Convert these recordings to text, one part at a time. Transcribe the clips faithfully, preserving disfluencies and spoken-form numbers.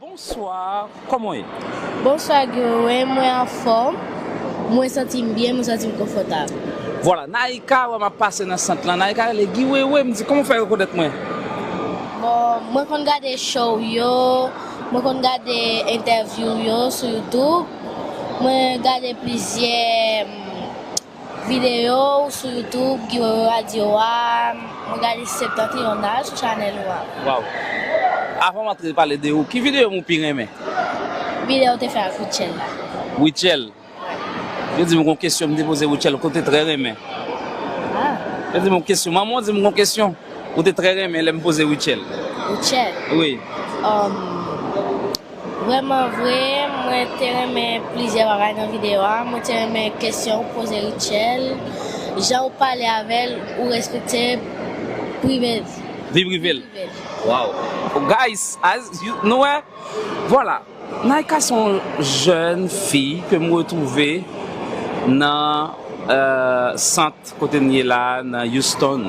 Bonswa, kòman w ye? Bonswa Guy Wewe, mwen anfòm, mwen santi m byen, mwen santi m konfòtab. Vwala, Naïka wè m ap pase nan sant lan. Naïka rele Guy Wewe, m di kòman w fè rekonèt mwen? Bon, mwen konn gade show yo, mwen konn gade entèvyou yo sou YouTube, mwen gade plizyè videyo ou sou YouTube, Guy Wewe Radio a, mwen gade Septanteyonal sou chanèl ou a. Waw. Avan m antre pale de ou, ki videyo m ou pi renmen? Videyo ou te fè ak Rutshelle la. Rutshelle. Yo di m gon kesyon m te poze Rutshelle ke w te trè renmen. Ah. Yo di m gon kesyon, manman w di m gon kesyon ou te trè renmen lè m poze Rutshelle. Rutshelle. Wi. Um, Vrèman vre, mwen te renmen plizyè bagay nan videyo a. Mwen te renmen kesyon ou poze Rutshelle, jan ou pale avè l, ou respekte prive l. Vi prive l. Prive l. Wow. Guys, as you, nou wè, vwala. Naïka se yon jèn fi ke m retwouve nan euh, sant kote n ye la nan Houston.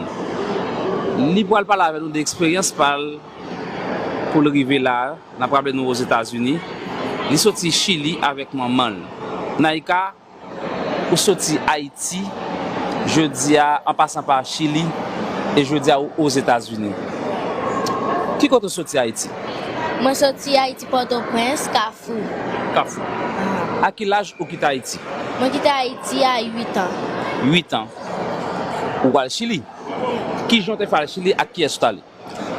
Li pral pale avè nou de eksperyans pa l pou l rive la. N ap raple nou Ozetazini. Li soti Chili avèk manman l. Naïka, ou soti Ayiti, jodi a, an pasan pa Chili, e jodi a ou Ozetazini. Ki kote ou soti Ayiti? Mwen soti Ayiti, Pòtoprens, Kafou. Kafou. A ki laj ou kite Ayiti? Mwen kite Ayiti a uit an. Uit an. Ou pral Chili? Ki jan w te fè al Chili, ak kiyès ou t ale?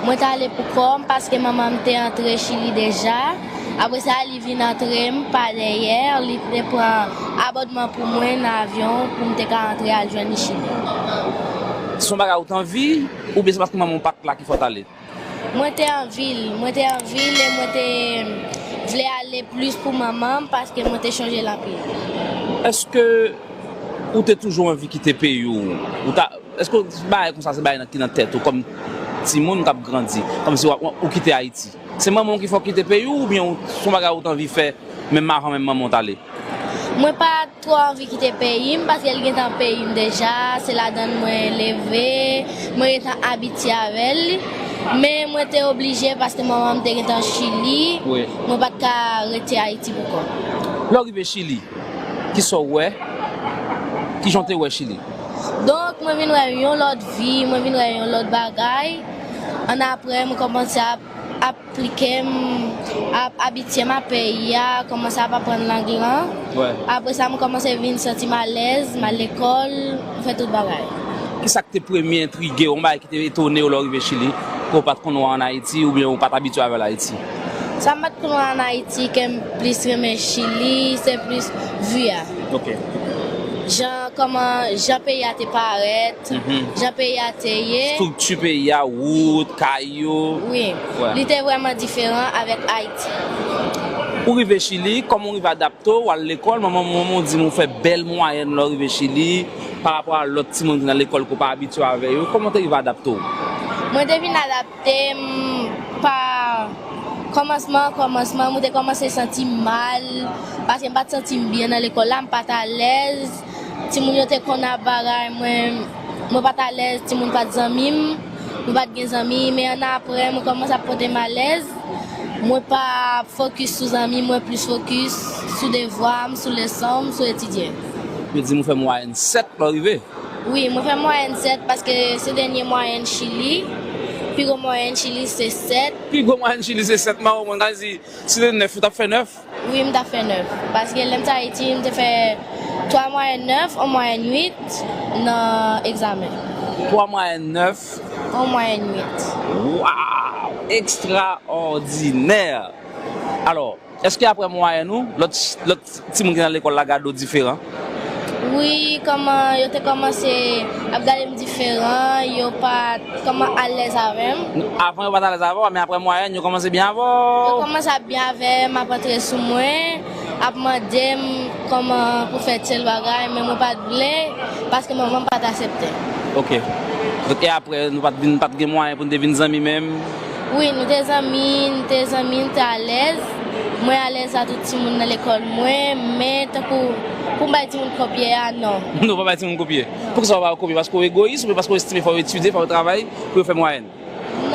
Mwen t ale pou kò m paske manman m te antre Chili deja. Apre sa, li vin antre m pa dèyè. Li te pran abòdman pou mwen nan avyon pou m te ka antre al jwenn li Chili. Se yon bagay ou t anvi, oubyen se paske manman w pa t la ki fè w t ale? Mwen te anvi l, mwen te anvi l e mwen te vle ale plis pou manman m paske mwen te chonje l anpil. Èske ou te toujou anvi kite peyi w? Ou ta, èske bagay konsa se bagay nan ki nan tèt ou kòm timoun k ap grandi, kòmsi w ap, ou kite Ayiti? Se manman w ki fè w kite peyi w oubyen w, se yon bagay ou t anvi fè menm avan menm manman w t ale? Mwen pa twò anvi kite peyi m paske l gentan peyi m deja, se ladan l mwen leve, mwen gentan abitye avè l. Men mwen te oblije paske manman m te gentan Chili, Wi. Mwen pa t ka rete Ayiti pou kò m. Lè w rive Chili, kisa w wè? Kijan w te wè Chili? Donk, mwen vin wè yon lòt vi, mwen vin wè yon lòt bagay. Annapre, mwen kòmanse ap aplike m, ap abitye m a peyi a, kòmanse ap aprann lang lan. Wè. Apre sa, mwen kòmanse vin santi m alèz, m al lekòl, m fè tout bagay. Kisa k te premye entrige w, yon bagay ki te etone w lè w rive Chili, ke w pa t konn wè ann Ayiti oubyen ou pa t abitye avè l Ayiti? Sa m pa t konn wè ann Ayiti, ke m plis renmen Chili, se plis vi a. Ok. Jan, kòman, jan peyi a te parèt, Mhm. jan peyi a te ye. Estrikti peyi a, wout, kay yo. Wi. Wè. Li te vrèman diferan avèk Ayiti. Ou rive Chili, kòman ou rive adapte w, w al lekòl, manman manman w di m ou fè bèl mwayèn lè w rive Chili, pa rapò a lòt timoun ki nan lekòl ke w pa abitye avè yo. Kòman w te rive adapte w? Mwen te vin adapte m pa kòmansman, kòmansman, mwen te kòmanse santi m mal, paske m pa t santi m byen nan lekòl la, m pa t alèz. Timoun yo te konn ap bagay, mwen, mwen pa t alèz, timoun pa t zanmi m, mwen pa t gen zanmi, men annapre, mwen kòmanse ap pote m alèz. Mwen pa fokis sou zanmi, mwen plis fokis sou devwa m, sou leson m, sou etidye. Yo di m ou fè mwayèn sèt lè w rive. Wi, mwen fè mwayèn sèt paske se dènye mwayèn Chili. Pi gwo mwayèn Chili se sèt. Pi gwo mwayèn Chili se sèt, mawon, mwen ka di, si te nèf, ou t ap fè nèf? Wi, m t ap fè nèf. Paske lè m t Ayiti, m te fè twa mwayèn nèf, yon mwayèn uit nan egzamen. Twa mwayèn nèf. Yon mwayèn uit. Waw! Ekstraòdinè! Alò, èske apre mwayèn ou, lòt, lòt timoun ki nan lekòl la gade w diferan? Wi, kòman yo te kòmanse ap gade m diferan, yo pa t kòman alèz avè m. Avan yo pa t alèz avè w, men apre mwayèn, yo kòmanse byen avè w. Yo kòmanse ap byen avè m, ap antre sou mwen, ap mande m kòman pou fè tèl bagay, men mwen pa t vle, paske manman m pa t aksepte. Ok. Donk, e apre, nou pa t vin, pa t gen mwayen pou n te vin zanmi menm? Wi, nou te zanmi, nou te zanmi, nou te alèz. Mwen alèz a tout timoun nan lekòl mwen, men tankou pou m bay timoun kopye a, non. Non, pa bay timoun kopye. Poukisa w pa bay yo kopye? Paske w egoyis oubyen paske w estime fò yo etidye, fò yo travay pou yo fè mwayèn?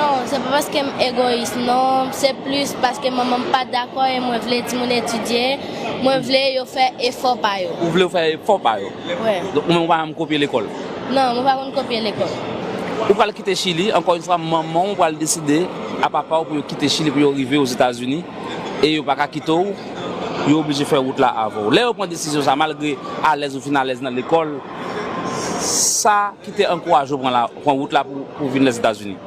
Non, se pa paske m egoyis, non. Se plis paske manman m pa dakò e mwen vle timoun etidye. Mwen vle yo fè efò pa yo. Ou vle yo fè efò pa yo? Wi. Donk, ou menm ou pa janm kopye lekòl? Non, mwen pa konn kopye lekòl. Ou pral kite Chili, ankò yon fwa, manman w pral deside a papa w pou yo kite Chili, pou yo rive Ozetazini, e yo pa ka kite w, yo oblije fè wout la avè w. Lè yo pran desizyon sa, malgre alèz ou fin alèz nan lekòl, sa ki te ankouraje w pran la, pran wout la pou, pou vin Lèzetazini?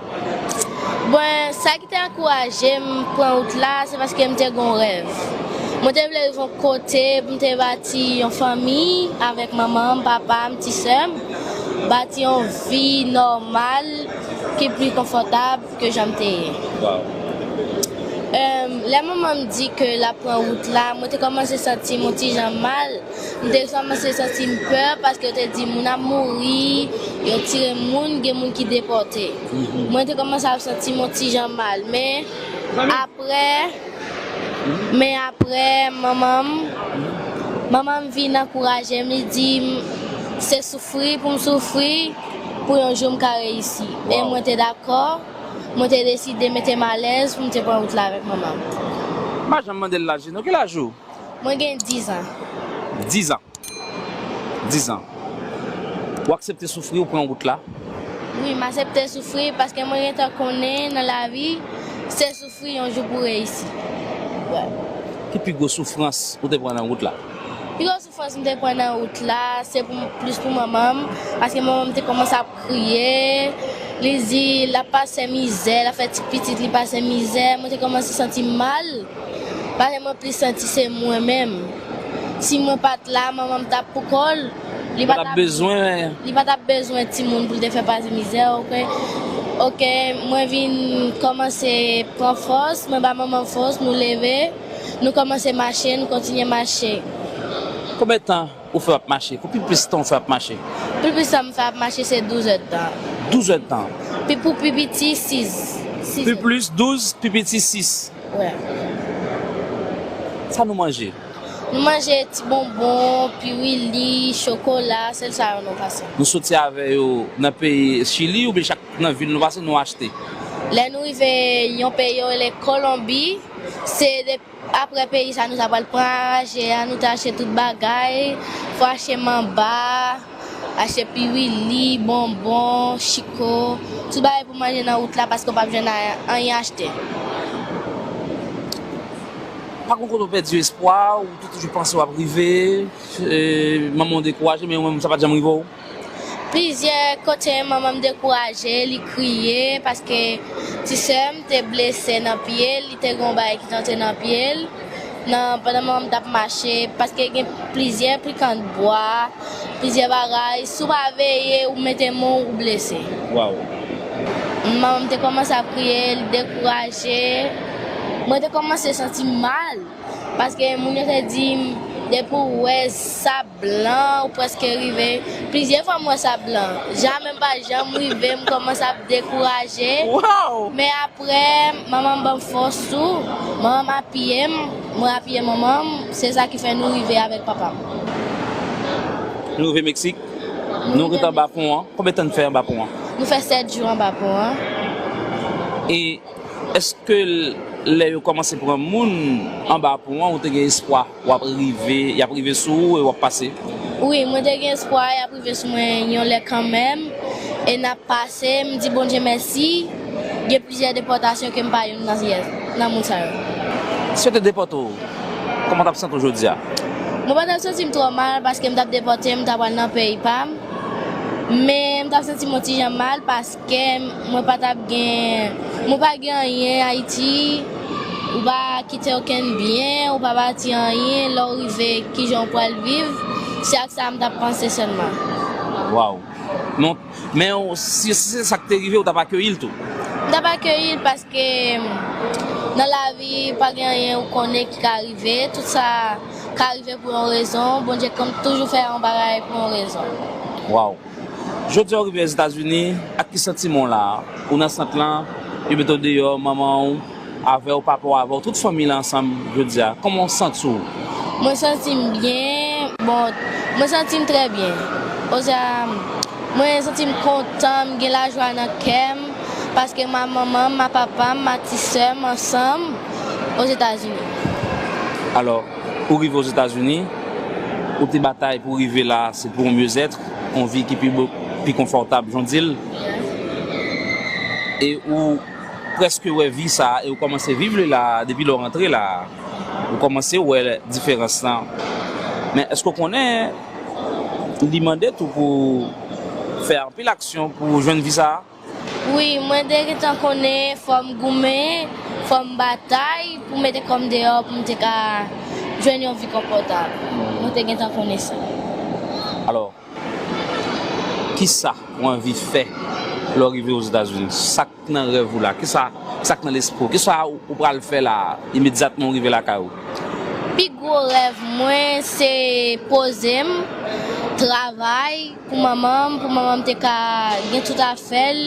Bon, sa ki te ankouraje m pran wout la, se paske m te gen yon rèv. Mwen te vle rive yon kote pou m te bati yon fanmi avèk manman m, papa m, ti sè m, bati yon vi nòmal ki pli konfòtab ke jan m te ye. Em, lè manman m di ke l ap pran wout la, mwen te kòmanse santi m yon ti jan mal. M te kòmanse santi m pè paske yo te di moun ap mouri, yo tire moun, gen moun ki depòte. Mwen te kòmanse ap santi m yon ti jan mal, men apre, men apre, manman m, manman m vin ankouraje m, li di m, se soufri pou m soufri, pou yon jou m ka reyisi. E mwen te dakò, mwen te deside mete m alèz pou m te pran wout la avèk manman m. M pa janm mande l laj li non. Ki laj ou? Mwen gen diz an. Diz an. Diz an. Ou aksepte soufri, ou pran wout la? Wi, m aksepte soufri paske mwen gentan konnen nan lavi, se soufri yon jou pou reyisi. Wi. Ki pi gwo soufrans ou te pran nan wout la? Pi gwo soufrans m te pran nan wout la, se pou, plis pou manman m, paske manman m te kòmanse ap kriye, li di l ap pase mizè, l ap fè ti pitit li pase mizè, mwen te kòmanse santi m mal. Paske mwen plis santi se mwen menm. Si mwen pa t la, manman m t ap pou kò l. Li pa t ap bezwen. Li pa t ap bezwen timoun pou l te fè pase mizè, oke? Oke, mwen vin kòmanse pran fòs, mwen ba manman m fòs, nou leve, nou kòmanse mache, nou kontinye mache. Konbyen tan ou fè w ap mache? Pou pi plis tan ou fè w ap mache? Pi plis tan m fè ap mache se douz èdtan. Douz èdtan. Pi pou pi piti, sis. Sis èdtan. Pi plis douz, pi piti sis. Wi. Sa nou manje? Nou manje ti bonbon, piwili, chokola, sèl sa yo nou pase. Nou soti avè yo nan peyi Chili oubyen chak nan vil nou pase, nou achte? Lè nou rive yon peyi yo rele Kolonbi, se de Apre peyi sa, nou ta pral pran araje a, nou ta achte tout bagay, fò achte manba, achte piwili, bonbon, chiko, tout bagay pou manje nan wout la paske w p ap jwenn a-, anyen achte. Pa gen kote w pèdi espwa, ou te toujou panse w ap rive, e, manman w dekouraje, men ou menm sa pa t janm rive w? Plizyè kote manman m dekouraje, li kriye, paske ti sè m te blese nan pye l, li te gen yon bagay ki t antre nan pye l, nan, pandan manman m t ap mache, paske gen plizyè pikan bwa, plizyè bagay, si w pa veye, ou mete men w, ou blese. Waw. Manman m te kòmanse ap kriye, li dekouraje. Mwen te kòmanse santi m mal. Paske moun yo te di m, depi w wè sab blan, ou prèske rive. Plizyè fwa m wè sab blan. Jamè m pa janm rive, m kòmanse ap dekouraje. Waw! Men apre, manman m ban m fòs tou. Manman m apiye m, mwen apiye manman m. Se sa ki fè nou rive avèk papa m. Nou rive Meksik. Nou rete anba pon an. Konbyen tan n fè anba pon an? Nou fè sèt jou anba pon an. E Èske l-, lè yo kòmanse pran moun anba pon an, ou te gen espwa w ap rive, y ap rive sou ou e w ap pase? Wi, mwen te gen espwa y ap rive sou mwen yon lè kanmenm, e n ap pase, m di Bondye mèsi, gen plizyè depòtasyon ke m pa youn nan, nan moun sa yo. Si yo te depòte w, kòman w t ap santi w jodi a? Mwen pa t ap santi m twò mal paske m t ap depòte, m ta pral nan peyi pa m, men m t ap santi m yon ti jan mal paske Kè mwen pa t ap gen, mwen pa gen anyen Ayiti, ou pa kite okenn byen, ou pa bati anyen, lè w rive, kijan w pral viv, se ak sa m t ap panse sèlman. Waw. Non, men w, si, si se sa k te rive, ou t ap akeyi l tou? M t ap akeyi l paske nan lavi, pa gen anyen ou konnen ki ka rive, tout sa ka rive pou yon rezon, Bondye konn toujou fè yon bagay pou yon rezon. Waw. Jodi a w rive Ozetazini, ak ki santiman w la? Ou nan sant lan, yo mete w deyò, manman w avè w, papa w avè w, tout fanmi lan ansanm jodi a. Kòman w santi w? Mwen santi m byen, bon, mwen santi m trè byen. Ozè a, mwen santi m kontan, m gen lajwa nan kè m, Paske ma manman m, ma papa m, ma ti sè m ansanm Ozetazini. Alò, ou rive Ozetazini, ou te batay pou rive la, se pou yon myezèt, yon vi ki pi, pi konfòtab, jan w di l. E ou prèske wè vi sa a, e ou kòmanse viv li la a, depi lè w rantre la a. Ou kòmanse wè diferans lan. Men èske w konnen, li mande tou pou fè anpil aksyon pou jwenn vi sa a? Wi, mwen te gentan konnen fò m goumen, fò m batay pou mete kò m deyò pou m te ka jwenn yon vi konfòtab. Mwen te gentan konnen sa. Alò, kisa ou anvi fè lè w rive Ozetazini? Sa k nan rèv ou la? Kisa, sa k nan lespri w? Kisa ou, ou pral fè la a, imedyatman ou rive lakay ou? Pi gwo rèv mwen se poze m, travay, pou manman m, pou manman m te ka gen tout afè l,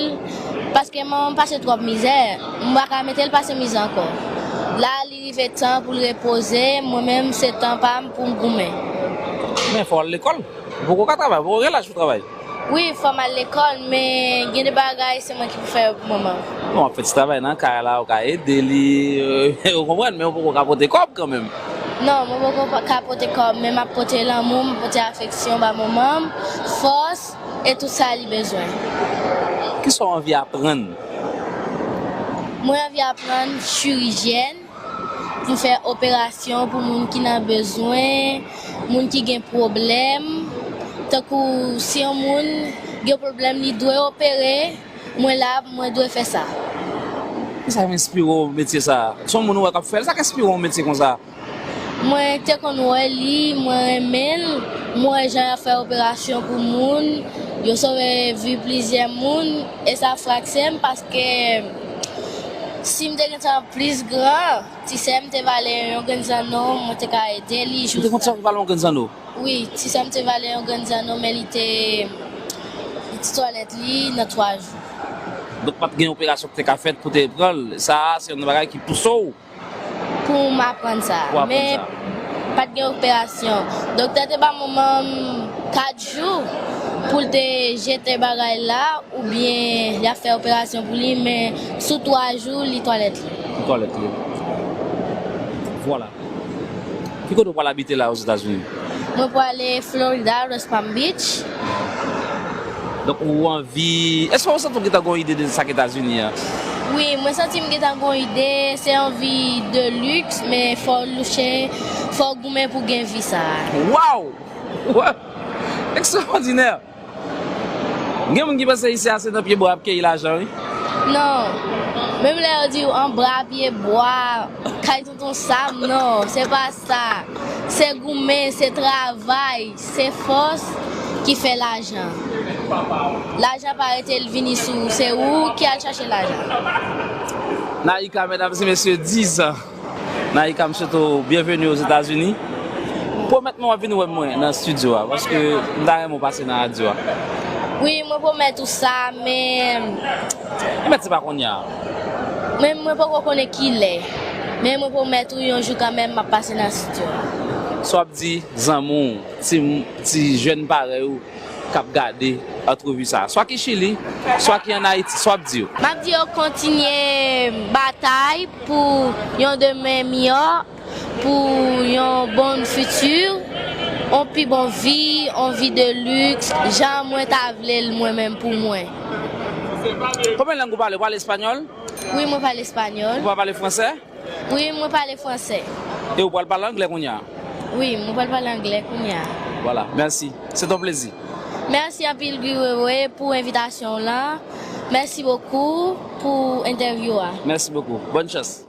paske manman m pase twòp mizè, m pa ka mete l pase mizè ankò. La, li rive tan pou l repoze, mwen menm, se tan pa m pou m goumen. Men fò w al lekòl. Ou poko ka travay, ou poko gen laj pou travay. Wi, fò m al lekòl, men gen de bagay se mwen ki pou fè yo pou manman m. Bon, w ap fè ti travay nan kay la, ou ka ede li, ou konprann, men ou poko ka pote kòb kanmenm. Non, mwen poko ka pote kòb, men m ap pote lanmou, m ap pote afeksyon ba manman m, fòs, e tout sa li bezwen. Kisa w anvi aprann? Mwen anvi aprann chirijyèn, pou fè operasyon pou moun ki nan bezwen, moun ki gen pwoblèm. Tankou si yon moun gen pwoblèm, li dwe opere, mwen la, mwen dwe fè sa. Kisa k enspire w metye sa a? Se yon moun ou wè k ap fè l, sa k enspire w metye konsa? Mwen te konn wè li, mwen renmen l, mwen wè jan y ap fè operasyon pou moun, yo sove vi plizyè moun, e sa frakse m paske si m te gentan plis gran, ti sè m te vale yon grenn zanno, mwen te ka ede li. Ou te konn sè w vale yon grenn zanno? Wi, ti sè m te vale yon grenn zanno, men li te, li te twalèt li nan twa jou. Donk pa t gen operasyon ki te ka fèt pou te pran l. Sa a, se yon bagay ki pouse w. Pou m aprann sa. Men pa t gen operasyon. Doktè te ba manman m kat jou pou l te jete bagay la oubyen y ap fè operasyon pou li, men sou twa jou li twalèt li. Li twalèt li. Vwala. Ki kote w pral abite la Ozetazini? Mwen pwale Florida, West Palm Beach. Donk ou anvi, èske w santi w gentan gen yon ide de sa k Etazini an? Wi, mwen santi m gentan gen yon ide, se yon vi de luxe, men fò w louche, fò w goumen pou gen vi sa a. Waw! Ekstraòdinè! Gen moun ki panse isi a se nan pye bwa y ap keyi lajan wi. Non. Menm lè yo di w anba pye bwa, kay tonton Sam, non, se pa sa. Se goumen, se travay, se fòs ki fè lajan. Lajan pa rete l vini sou ou, se ou ki al chache lajan. Naïka, medam e mesye, dizan. Naïka, m swete w byenveni Ozetazini. Pwomèt mwen w ap vin wè mwen nan estidyo a, paske m ta renmen w pase nan radyo a. Wi, mwen pwomèt ou sa, men. Ebyen, se pa kounye a. Men mwen poko konnen kilè. Men mwen pwomèt ou yon jou kanmenm m ap pase nan estidyo a. Sa w ap di zanmi w, ti, ti jèn parèy ou, k ap gade antrevi sa a, swa ki Chili, swa ki ann Ayiti, sa w ap di yo? M ap di yo kontinye batay pou yon demen miyò, pou yon bon fiti, yon pi bon vi, yon vi de liks, jan mwen ta vle l mwen menm pou mwen. Konbyen lang ou pale? Ou pale espanyòl? Wi, mwen pale espanyòl. Ou pa pale fransè? Wi, mwen pale fransè. E ou pral pale anglè kounye a? Wi, mwen pral pale anglè kounye a. Vwala, mèsi. Se t yon plezi. Mèsi anpil Guy Wewe pou envitasyon w lan. Mèsi bokou pou entèvyou a. Mèsi bokou. Bòn chans.